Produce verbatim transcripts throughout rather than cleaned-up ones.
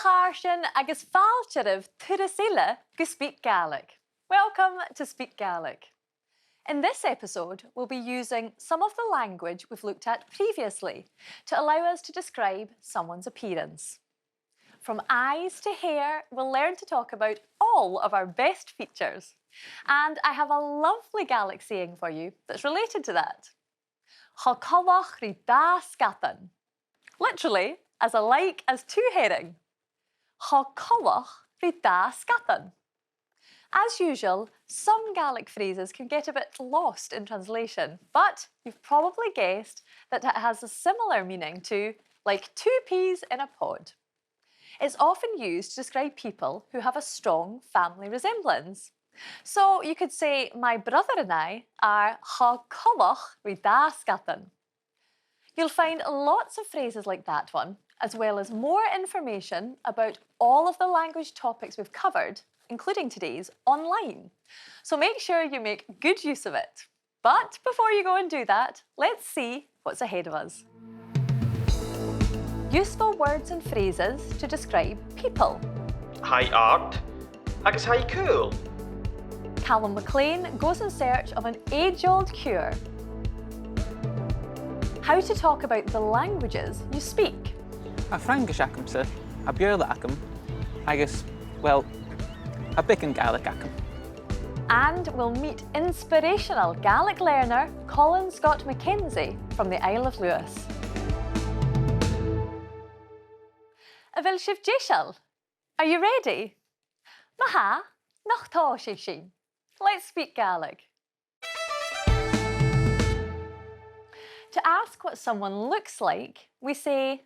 Carson agus fàilte oirbh turas eile gu SpeakGaelic. Welcome to SpeakGaelic. In this episode, we'll be using some of the language we've looked at previously to allow us to describe someone's appearance. From eyes to hair, we'll learn to talk about all of our best features. And I have a lovely Gaelic saying for you that's related to that. Cho coltach ri dà sgadan. Literally, as alike as two herring. Cho coltach ri dà sgadan. As usual, some Gaelic phrases can get a bit lost in translation, but you've probably guessed that it has a similar meaning to, like two peas in a pod. It's often used to describe people who have a strong family resemblance. So you could say, my brother and I are cho coltach ri dà sgadan. You'll find lots of phrases like that one, as well as more information about all of the language topics we've covered, including today's, online. So make sure you make good use of it. But before you go and do that, let's see what's ahead of us. Useful words and phrases to describe people. Tha i àrd agus tha i cool. Calum MacLean goes in search of an age-old cure. How to talk about the languages you speak. Tha Fraingis agamsa, tha Beurla agam, agus, well, tha beagan Gàidhlig agam. And we'll meet inspirational Gaelic learner Colin Scott Mackenzie from the Isle of Lewis. A bheil sibh deiseil? Are you ready? Ma-thà, nach tòisich sinn. Let's speak Gaelic. To ask what someone looks like, we say,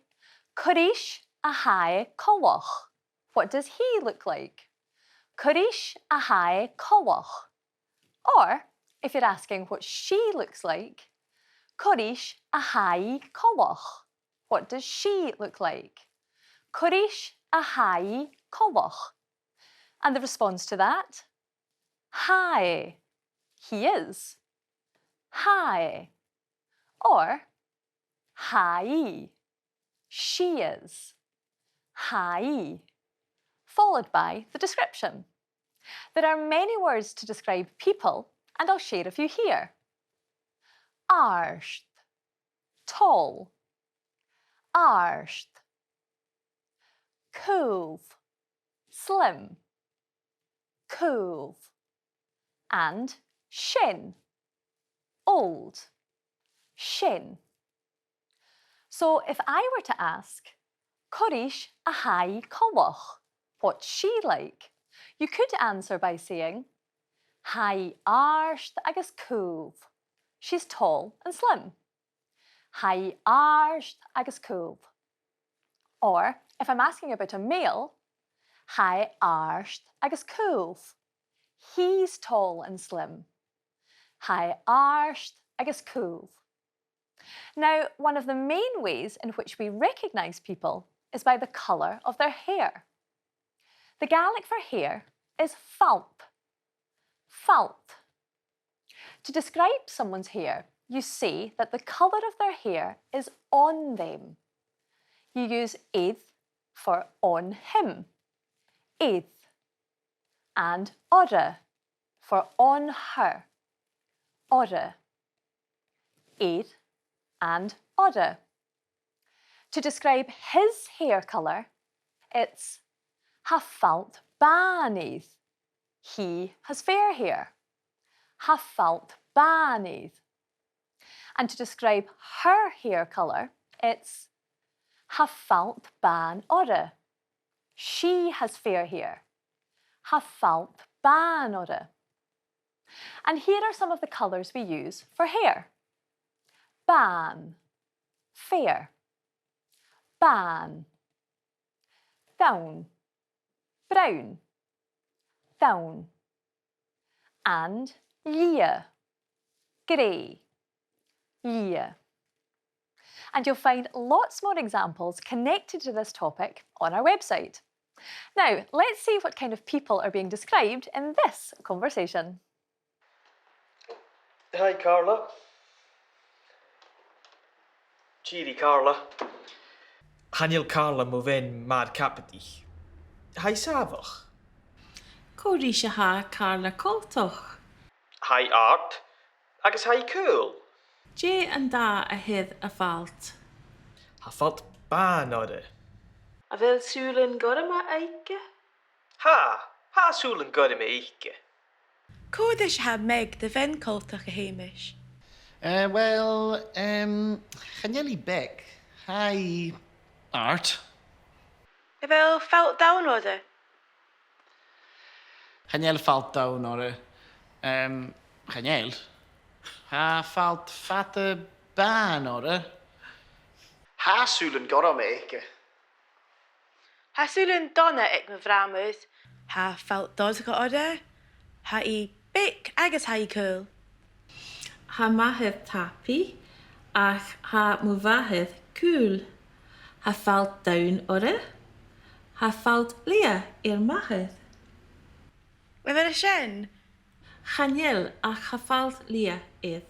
cò ris a tha e coltach? What does he look like? Cò ris a tha e coltach? Or, if you're asking what she looks like, cò ris a tha i coltach? What does she look like? Cò ris a tha i coltach? And the response to that? Tha e. He is. Tha e. Or, tha i. She is. Tha i. Followed by the description. There are many words to describe people, and I'll share a few here. Àrd. Tall. Àrd. Caol. Slim. Caol. And sean. Old. Sean. So if I were to ask, cò ris a tha i coltach? What's she like? You could answer by saying, tha i àrd agus caol. She's tall and slim. Tha i àrd agus caol. Or, if I'm asking about a male, tha e àrd agus caol. He's tall and slim. Tha e àrd agus caol. Now, one of the main ways in which we recognise people is by the colour of their hair. The Gaelic for hair is falt. Falt. To describe someone's hair, you say that the colour of their hair is on them. You use air for on him, air, and orra for on her, orra, air and orra. To describe his hair colour, it's tha falt bàn air. He has fair hair. Tha falt bàn air. And to describe her hair colour, it's tha falt bàn orra. She has fair hair. Tha falt bàn orra. And here are some of the colours we use for hair. Bàn, fair. Bàn. Donn, brown. Donn. And liath, grey. Liath. And you'll find lots more examples connected to this topic on our website. Now, let's see what kind of people are being described in this conversation. Hi, Carla. Tìoraidh, Carla. Chan eil Carla mo bhean mar cabadaich. Tha i sàmhach. Cò ris a tha Carla coltach? Tha i àrd agus tha i caol. Dè an dath a th' air a falt? Tha falt bàn oirre. A bheil sùilean gorma aice? Tha, tha sùilean gorma aice. Cò ris a tha Meg do bhean coltach, a Sheumais? Eh, well, em, chan eil i beag. Tha i àrd. A bheil falt donn oirre? Chan eil falt donn oirre. Em, chan eil. Tha falt fada bàn oirre. Tha sùilean gorma aice. Tha sùilean donna aig mo bhràmair. Tha falt dorcha oirre. Tha i beag agus tha i caol. Tha m' athair tapaidh, ach tha mo mhàthair caol. Tha falt donn oirre. Tha falt liath air m' athair. A bheil e sin? Chan eil, ach tha falt liath air.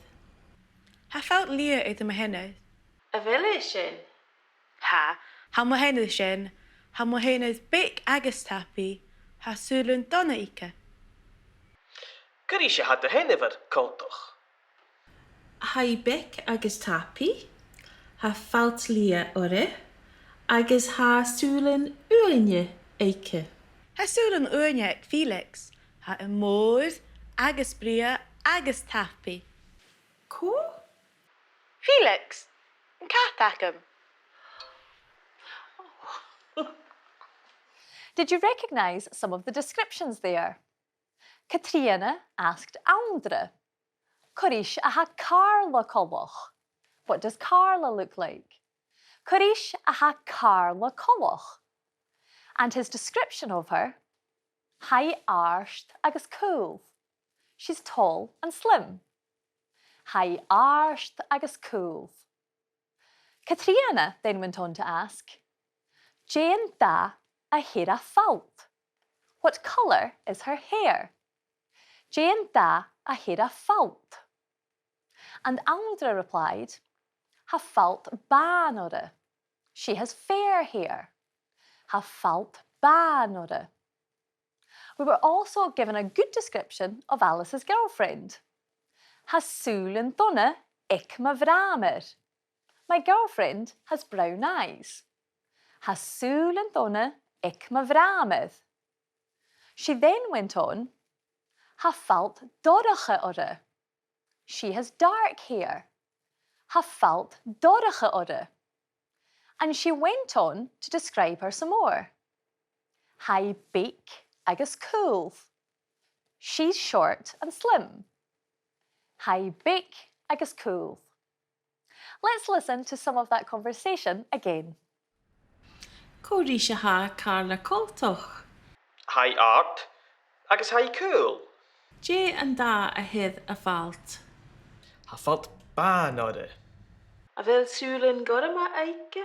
Tha falt liath air mo sheanair. A bheil e sin? Tha, tha mo sheanair sin, tha mo sheanair beag agus tapaidh, tha sùilean donna aice. Cò ris a tha do sheanmhair coltach? Tha i beag agus tapaidh, tha falt liath oirre, agus tha sùilean uaine aice. Tha sùilean uaine aig Felix, tha e mòr agus brèagha agus tapaidh. Cò? Felix, an cat agam. Did you recognise some of the descriptions there? Catrìona asked Anndra, "Cò ris a tha Carla coltach?" What does Carla look like? "Cò ris a tha Carla coltach?" And his description of her, "Tha i àrd agus caol." She's tall and slim. "Tha i àrd agus caol." Catrìona then went on to ask, "Dè an dath a th' air a falt?" What colour is her hair? "Dè an dath a th' air a falt?" And Anndra replied, "Tha falt bàn oirre." She has fair hair. Tha falt bàn oirre. We were also given a good description of Alice's girlfriend. "Tha sùilean donna aig mo bhràmair." My girlfriend has brown eyes. "Tha sùilean donna aig mo bhràmair." She then went on, "Tha falt dorcha oirre." She has dark hair. Tha falt dorcha oirre. And she went on to describe her some more. "Tha i beag agus caol." She's short and slim. "Tha i beag agus caol." Let's listen to some of that conversation again. Cò ris a tha Carla coltach? Tha i àrd agus tha i caol. Dè an dath a th' air a falt? Tha falt bàn oirre. A bheil sùilean gorma aice?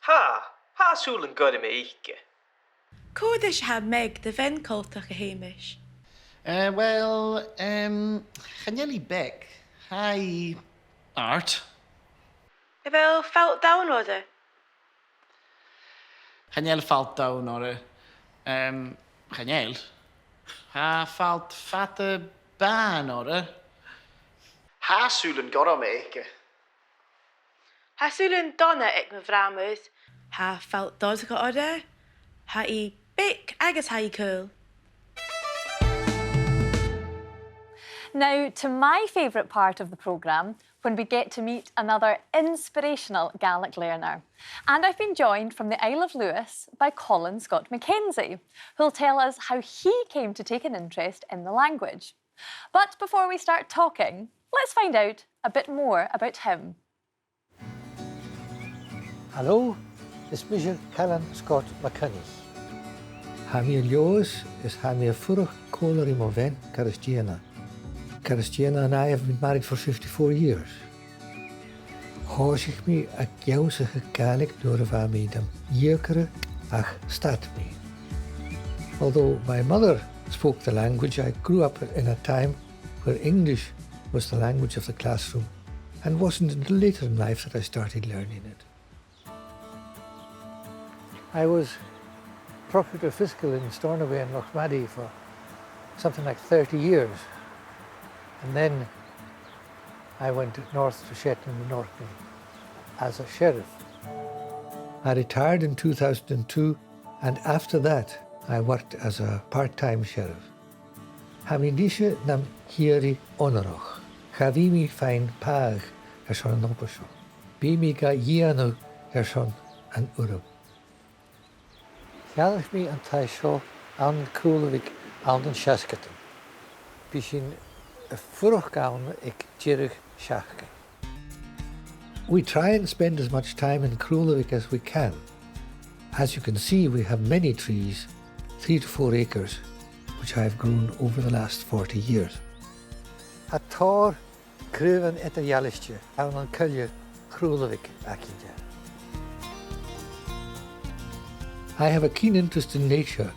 Tha, tha sùilean gorma aice. Cò ris a tha Meg do bhean coltach, a Sheumais? Eh, well, em, chan eil i beag. Tha i àrd. A bheil falt donn oirre? Chan eil falt donn oirre. Em, chan eil. Tha falt fada bàn oirre. Tha sùilean gorma aice. Tha sùilean donna aig mo bhràmair. Tha falt dorcha oirre. Tha i beag agus tha i caol. Now, to my favourite part of the programme, when we get to meet another inspirational Gaelic learner. And I've been joined from the Isle of Lewis by Colin Scott Mackenzie, who'll tell us how he came to take an interest in the language. But before we start talking, let's find out a bit more about him. Halò, is mise Calum Scott MacCoinnich. Tha mi à Leòdhas is tha mi a' fuireach còmhla ri mo bhean, Cairistìona. Cairistìona and I have been married for fifty-four years. Thòisich mi ag ionnsachadh Gàidhlig nuair a bha mi nam dheugaire ach stad mi. Although my mother spoke the language, I grew up in a time where English was the language of the classroom and wasn't until later in life that I started learning it. I was Procurator Fiscal in Stornoway and Lochmaddy for something like thirty years. And then I went north to Shetland and Orkney as a sheriff. I retired in two thousand and two, and after that I worked as a part-time sheriff. Tha mi a-nise nam chiaradh onarach. Cha bhi mi a' faighinn pàigheadh airson an obair seo. Bidh mi ga dhèanamh airson an uiread. Cheannaich mi an taigh seo ann an Craoladh Bhig ann an seasgadan. Bidh sinn a' fuireach ann aig deireadh seachdain. We try and spend as much time in Craoladh Bhig as we can. As you can see, we have many trees, three to four acres, which I have grown over the last forty years. Tha tòrr craobhan eadar-dhealaichte ann an coille Chraoladh Bhig againn. I have a keen interest in nature,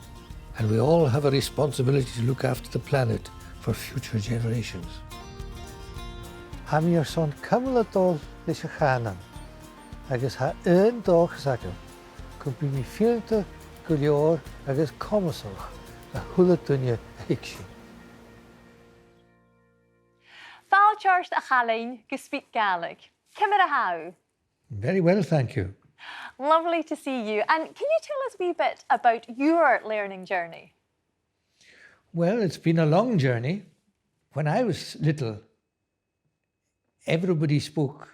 and we all have a responsibility to look after the planet for future generations. Tha mi airson cumail a' dol leis a' chànan, agus tha aon dòchas agam gum bi mi fileanta gu leòr agus comasach a h-uile duine a thuigsinn. Fàilte ort, a Chaluim, gu SpeakGaelic. Ciamar a tha thu? Very well, thank you. Lovely to see you. And can you tell us a wee bit about your learning journey? Well, it's been a long journey. When I was little, everybody spoke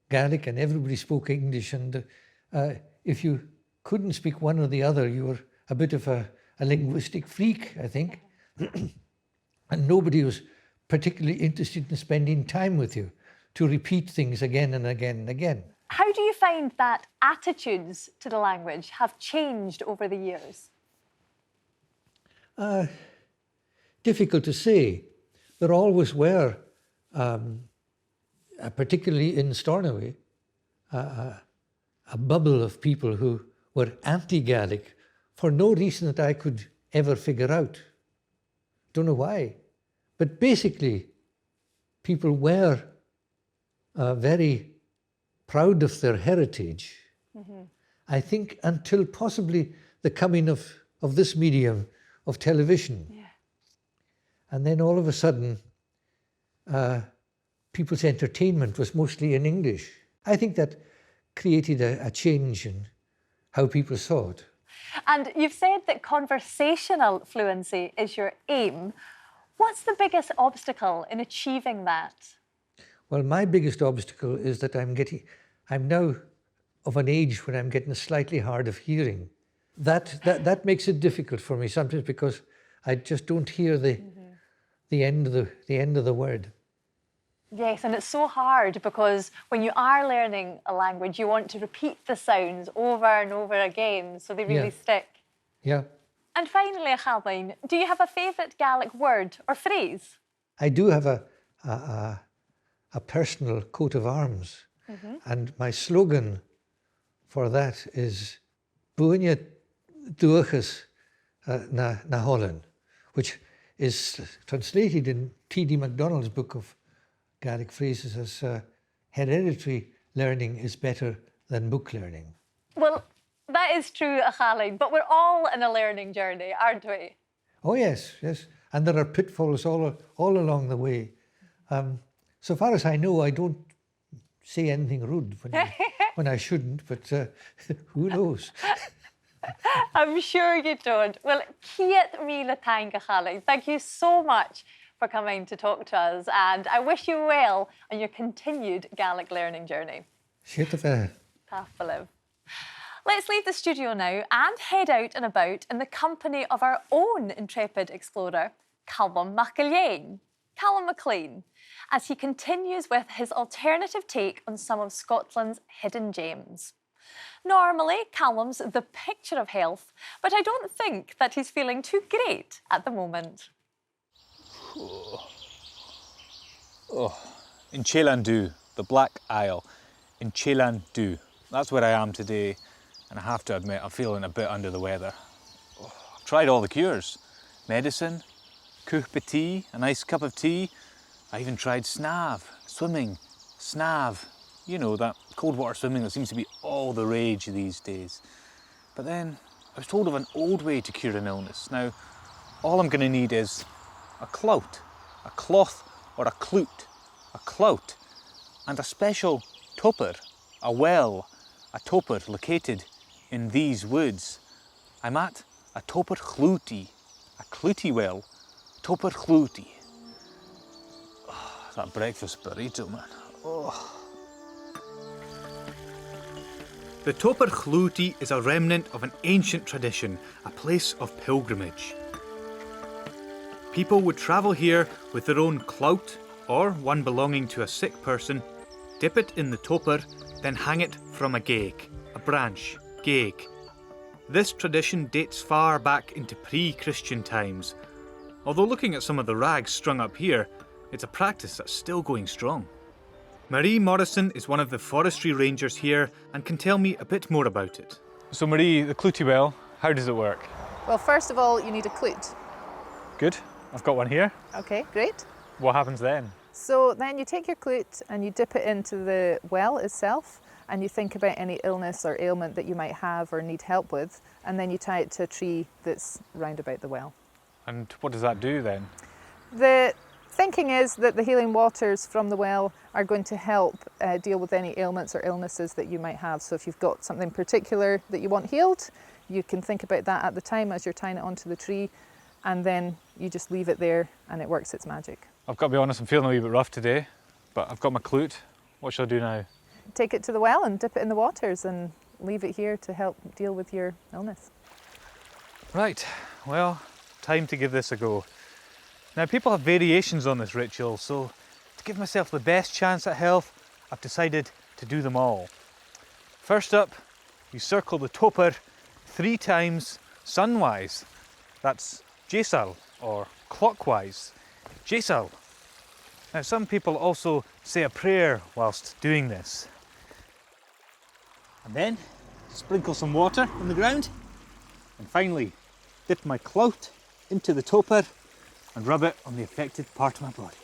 Gaelic and everybody spoke English, and, uh, if you couldn't speak one or the other, you were a bit of a, a linguistic freak, I think. And nobody was particularly interested in spending time with you to repeat things again and again and again. How do you find that attitudes to the language have changed over the years? Uh, difficult to say. There always were, um, uh, particularly in Stornoway, uh, uh, a bubble of people who were anti-Gaelic for no reason that I could ever figure out. Don't know why. But basically, people were, uh, very proud of their heritage, I think, until possibly the coming of, of this medium of television. Yeah. And then all of a sudden, uh, people's entertainment was mostly in English. I think that created a, a change in how people saw it. And you've said that conversational fluency is your aim. What's the biggest obstacle in achieving that? Well, my biggest obstacle is that I'm getting, I'm now of an age when I'm getting slightly hard of hearing. That, that, that makes it difficult for me sometimes because I just don't hear the, the end of the, the end of the word. Yes, and it's so hard because when you are learning a language, you want to repeat the sounds over and over again so they really stick. Yeah. And finally, a Chaluim, do you have a favourite Gaelic word or phrase? I do have a, a, a, a personal coat of arms, and my slogan for that is Buainidh dualchas, uh, na, na h-oilean, which is translated in T D MacDonald's book of Gaelic phrases as, uh, hereditary learning is better than book learning. Well, that is true, a Chaluim, but we're all in a learning journey, aren't we? Oh, yes, yes. And there are pitfalls all, all along the way. Um, so far as I know, I don't say anything rude when I, when I shouldn't, but, uh, who knows? I'm sure you don't. Well, ceud mìle taing, a Chaluim. Thank you so much for coming to talk to us, and I wish you well on your continued Gaelic learning journey. Siuthad a-rithist. Tapadh leibh. Let's leave the studio now and head out and about in the company of our own intrepid explorer, Calum MacIlleathain, Calum MacLean, as he continues with his alternative take on some of Scotland's hidden gems. Normally, Calum's the picture of health, but I don't think that he's feeling too great at the moment. Oh, in Chailleann Dubh, the Black Isle, in Chailleann Dubh. That's where I am today, and I have to admit I'm feeling a bit under the weather. Oh, I've tried all the cures. Medicine, cupa tì, a nice cup of tea. I even tried snàmh, swimming, snàmh. You know, that cold water swimming that seems to be all the rage these days. But then, I was told of an old way to cure an illness. Now, all I'm gonna need is a clout, a cloth or a cloot, a clout, and a special toper, a well, a toper located in these woods. I'm at a toper chlootie, a clootie well, toper chlootie. Ah, that breakfast burrito, man. Oh. The Toper Chlootie is a remnant of an ancient tradition, a place of pilgrimage. People would travel here with their own clout or one belonging to a sick person, dip it in the toper, then hang it from a gaig, a branch, gaig. This tradition dates far back into pre-Christian times, although looking at some of the rags strung up here, it's a practice that's still going strong. Marie Morrison is one of the forestry rangers here and can tell me a bit more about it. So Marie, the Clootie Well, how does it work? Well, first of all, you need a cloot. Good, I've got one here. Okay, great. What happens then? So then you take your cloot and you dip it into the well itself, and you think about any illness or ailment that you might have or need help with, and then you tie it to a tree that's round about the well. And what does that do then? The thinking is that the healing waters from the well are going to help, uh, deal with any ailments or illnesses that you might have. So if you've got something particular that you want healed, you can think about that at the time as you're tying it onto the tree, and then you just leave it there and it works its magic. I've got to be honest, I'm feeling a wee bit rough today, but I've got my cloot. What shall I do now? Take it to the well and dip it in the waters and leave it here to help deal with your illness. Right, well, time to give this a go. Now, people have variations on this ritual, so to give myself the best chance at health, I've decided to do them all. First up, you circle the toper three times sunwise. That's deiseil, or clockwise. Deiseil. Now, some people also say a prayer whilst doing this. And then, sprinkle some water on the ground. And finally, dip my clout into the toper and rub it on the affected part of my body.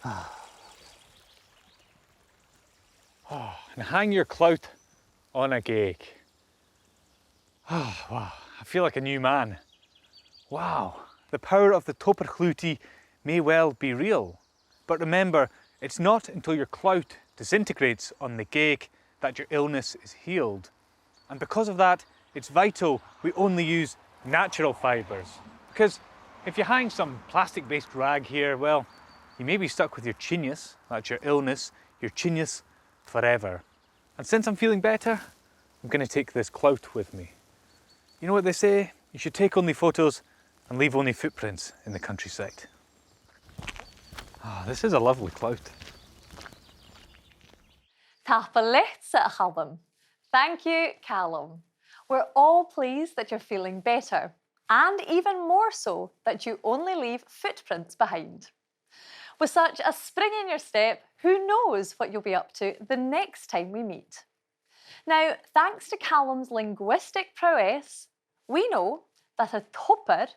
Ah. Oh, and hang your clout on a gaig. Oh, wow, I feel like a new man. Wow, the power of the Toper Chlootie may well be real. But remember, it's not until your clout disintegrates on the gaig that your illness is healed. And because of that, it's vital we only use natural fibres. Because if you hang some plastic-based rag here, well, you may be stuck with your tinnitus, that's your illness, your tinnitus forever. And since I'm feeling better, I'm gonna take this clout with me. You know what they say? You should take only photos and leave only footprints in the countryside. Ah, this is a lovely clout. Tapadh leatsa, a Chaluim. Thank you, Calum. We're all pleased that you're feeling better, and even more so that you only leave footprints behind. With such a spring in your step, who knows what you'll be up to the next time we meet? Now, thanks to Calum's linguistic prowess, we know that a toper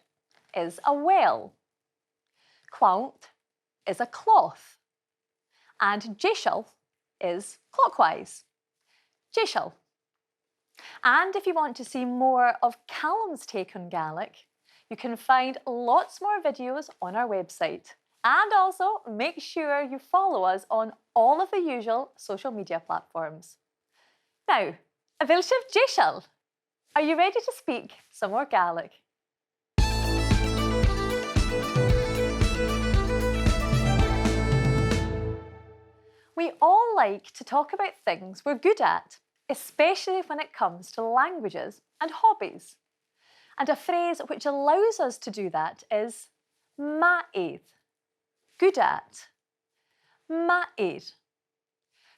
is a well, clout is a cloth, and deiseil is clockwise. Deiseil. And if you want to see more of Calum's take on Gaelic, you can find lots more videos on our website. And also, make sure you follow us on all of the usual social media platforms. Now, a bheil sibh deiseil? Are you ready to speak some more Gaelic? We all like to talk about things we're good at, especially when it comes to languages and hobbies. And a phrase which allows us to do that is math air. Good at. Math air.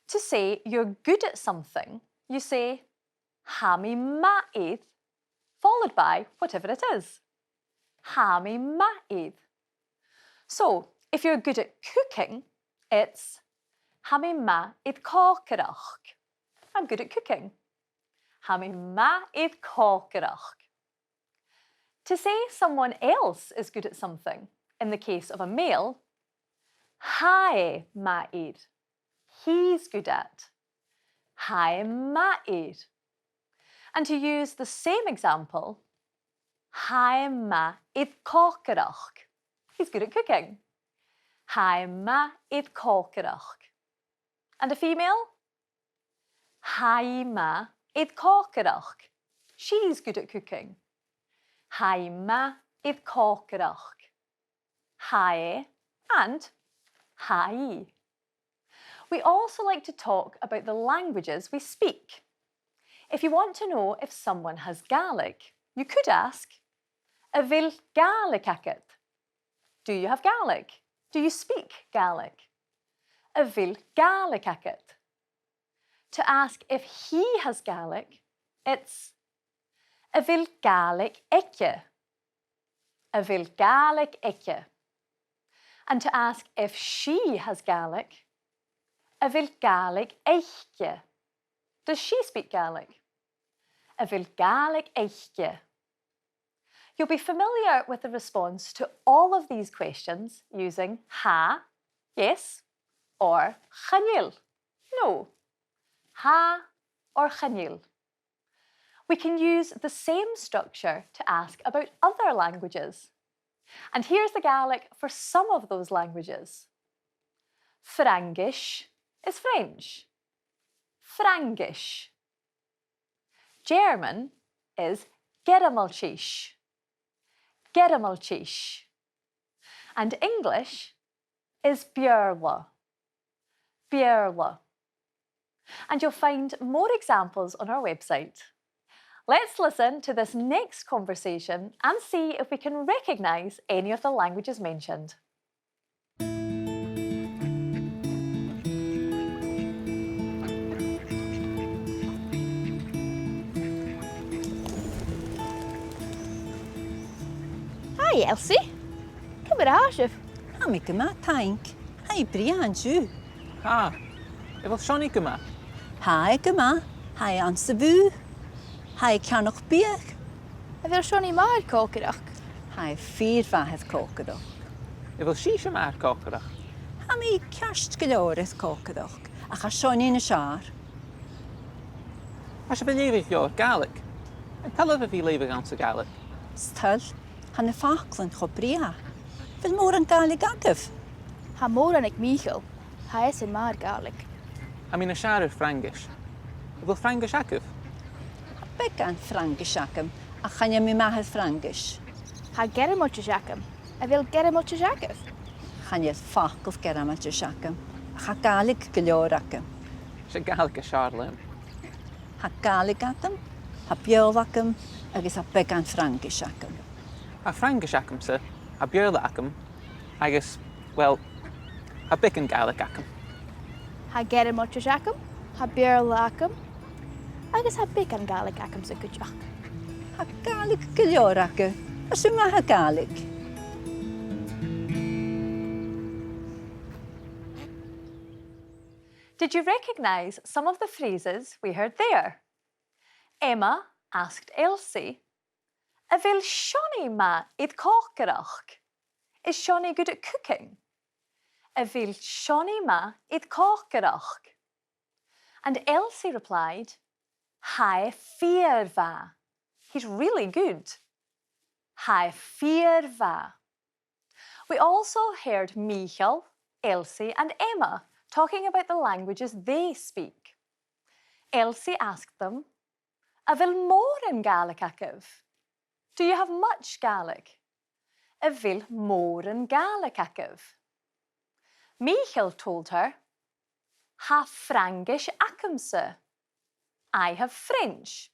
To say you're good at something, you say, tha mi math air, followed by whatever it is. Tha mi math air. So, if you're good at cooking, it's tha mi math air còcaireachd. I'm good at cooking. Tha mi math air còcaireachd. To say someone else is good at something, in the case of a male, tha e math air. He's good at. Tha e math air. And to use the same example, tha e math air còcaireachd. He's good at cooking. Tha e math air còcaireachd. And a female? Tha i math air còcaireachd. She's good at cooking. Tha i math air còcaireachd. Tha e and tha i. We also like to talk about the languages we speak. If you want to know if someone has Gaelic, you could ask, a bheil Gàidhlig agad? Do you have Gaelic? Do you speak Gaelic? A bheil Gàidhlig agad? To ask if he has Gaelic, it's a bheil Gàidhlig aige? A bheil Gàidhlig aige? And to ask if she has Gaelic, a bheil Gàidhlig aice? Does she speak Gaelic? A bheil Gàidhlig aice? You'll be familiar with the response to all of these questions using tha, yes, or chan eil, no. Tha or chan eil. We can use the same structure to ask about other languages. And here's the Gaelic for some of those languages. Fraingis is French. Fraingis. German is Gearmailtis. Gearmailtis. And English is Beurla. Beurla. And you'll find more examples on our website. Let's listen to this next conversation and see if we can recognise any of the languages mentioned. Hi, Elsie. Ciamar a tha sibh? Tha mi gu math, taing. Tha e brèagha an-diugh. Tha. A bheil Seonaidh gu math? Tha e gu math. Tha e anns a' bhùth. Tha e a' ceannach biadh. A bheil Seonaidh math air còcaireachd? Tha e fìor mhath air còcaireachd. A bheil sibhse math air còcaireachd? Tha mi ceart gu leòr air còcaireachd, ach tha Seonaidh nas fheàrr. Tha sibh a' leughadh leabhar Gàidhlig. An toil leibh a bhith a' leughadh anns a' Ghàidhlig? 'S toil. Tha na faclan cho brèagha. A bheil mòran Gàidhlig agaibh? Tha mòran aig Mìcheal. Tha esan math air Gàidhlig. Tha mi nas fheàrr air Fraingis. A bheil Fraingis agaibh? Tha beagan Fraingis agam, ach chan eil mi math air Fraingis. Tha Gearmailtis agam. A bheil Gearmailtis agaibh? Chan eil facal Gearmailtis agam, ach tha Gàidhlig gu leòr agam. 'S e Gàidhlig as fheàrr leam. Tha Gàidhlig agam, tha Beurla agam, agus tha beagan Fraingis agam. Tha Fraingis agamsa, tha Beurla agam, agus, well, tha beagan Gàidhlig agam. Tha Gearmailtis agam, tha Beurla agam, agus tha beagan Gàidhlig agamsa cuideachd. Tha Gàidhlig gu leòr agaibh, tha sibh math air Gàidhlig. Did you recognise some of the phrases we heard there? Emma asked Elsie, a bheil Seonaidh math air còcaireachd? Is Seonaidh good at cooking? A bheil Seonaidh math air còcaireachd? And Elsie replied, tha e fìor mhath. He's really good. Tha e fìor mhath. We also heard Mìcheal, Elsie and Emma talking about the languages they speak. Elsie asked them, a bheil mòran Gàidhlig agaibh? Do you have much Gaelic? A bheil mòran Gàidhlig agaibh? Mìcheal told her, tha Fraingis agamsa. I have French.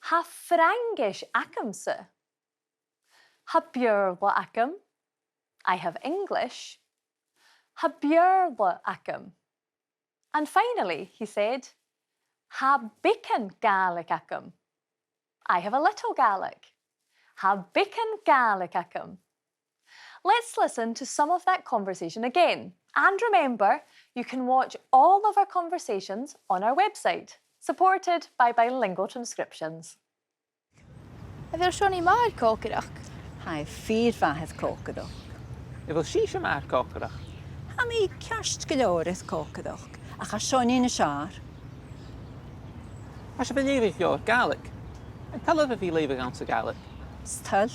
Tha Fraingis agamsa. Tha Beurla agam. I have English. Tha Beurla agam. And finally, he said, tha beagan Gàidhlig agam. I have a little Gaelic. Tha beagan Gàidhlig agam. Let's listen to some of that conversation again. And remember, you can watch all of our conversations on our website, supported by bilingual transcriptions. A bheil Seonaidh math air còcaireachd? Tha e fìor mhath air còcaireachd. A bheil sibhse math air còcaireachd? Tha mi ceart gu leòr air còcaireachd, ach tha Seonaidh nas fheàrr. Mas e bu lèir dhut leabhar Gàidhlig, an toil leibh a bhith a' leughadh anns a' Ghàidhlig? 'S toil,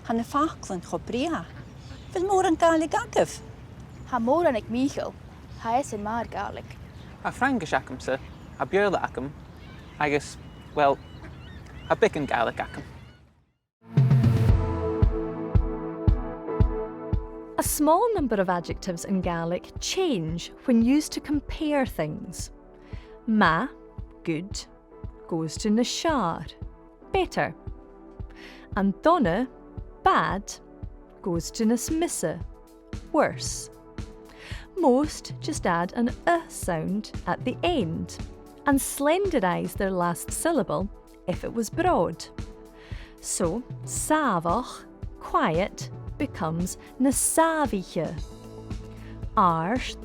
tha na faclan cho brèagha. A bheil mòran Gàidhlig agaibh? Tha mòran aig Mìcheal, tha esan math air Gàidhlig. Tha Fraingis agamsa, tha Beurla agam, agus, well, tha beagan Gàidhlig agam. A small number of adjectives in Gaelic change when used to compare things. Math, good, goes to nas fheàrr, better. And dona, bad, goes to nas miosa, worse. Most just add an uh sound at the end and slenderise their last syllable if it was broad. So, sàmhach, quiet, becomes na sàmhaiche. Àrd,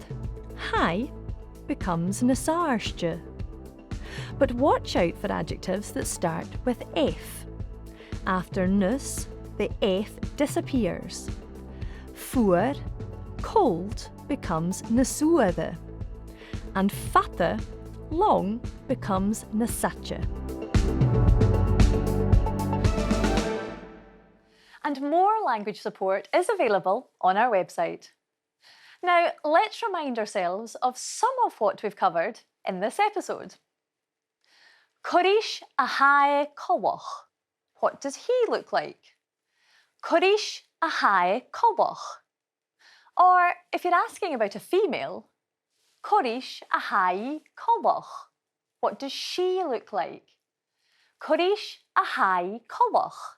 high, becomes nas àirde. But watch out for adjectives that start with F. After nas, the F disappears. Fuar, cold, becomes nas fhuaire. And fada, long, becomes nas fhaide. And more language support is available on our website. Now, let's remind ourselves of some of what we've covered in this episode. Cò ris a tha e coltach? What does he look like? Cò ris a tha e coltach? Or, if you're asking about a female, cò ris a tha i coltach? What does she look like? Cò ris a tha i coltach?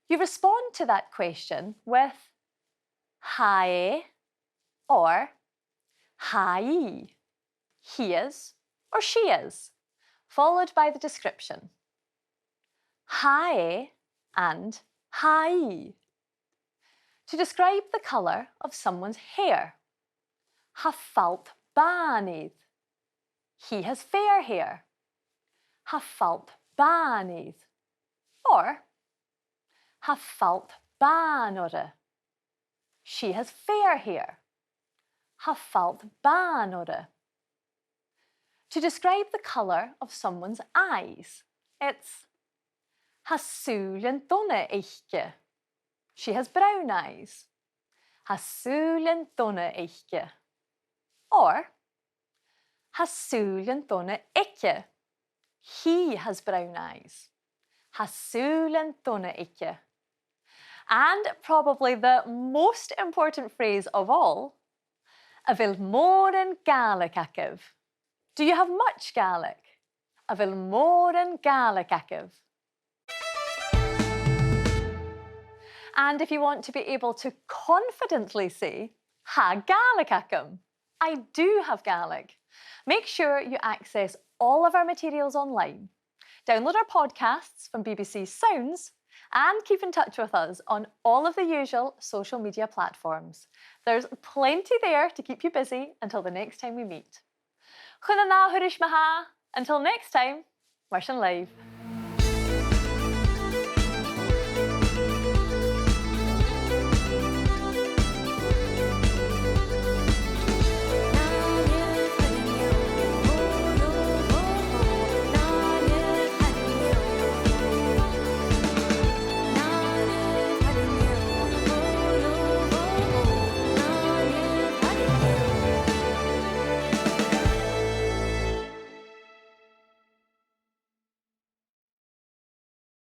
You respond to that question with tha e or tha i, he is or she is, followed by the description. Tha e and tha i. To describe the colour of someone's hair, tha falt bàn air. He has fair hair. Tha falt bàn air. Or, tha falt bàn oirre. She has fair hair. Tha falt bàn oirre. To describe the colour of someone's eyes, it's tha sùilean dona aice. She has brown eyes. Tha sùilean dona aice. Or, tha sùilean dona aige. He has brown eyes. Tha sùilean dona aige. And probably the most important phrase of all, a bheil mòran Gàidhlig agaibh? Do you have much Gaelic? A bheil mòran Gàidhlig agaibh? And if you want to be able to confidently say, tha Gàidhlig agam, I do have Gaelic, make sure you access all of our materials online. Download our podcasts from B B C Sounds and keep in touch with us on all of the usual social media platforms. There's plenty there to keep you busy until the next time we meet. Chun an ath thuras ma-thà, until next time, mar sin leibh.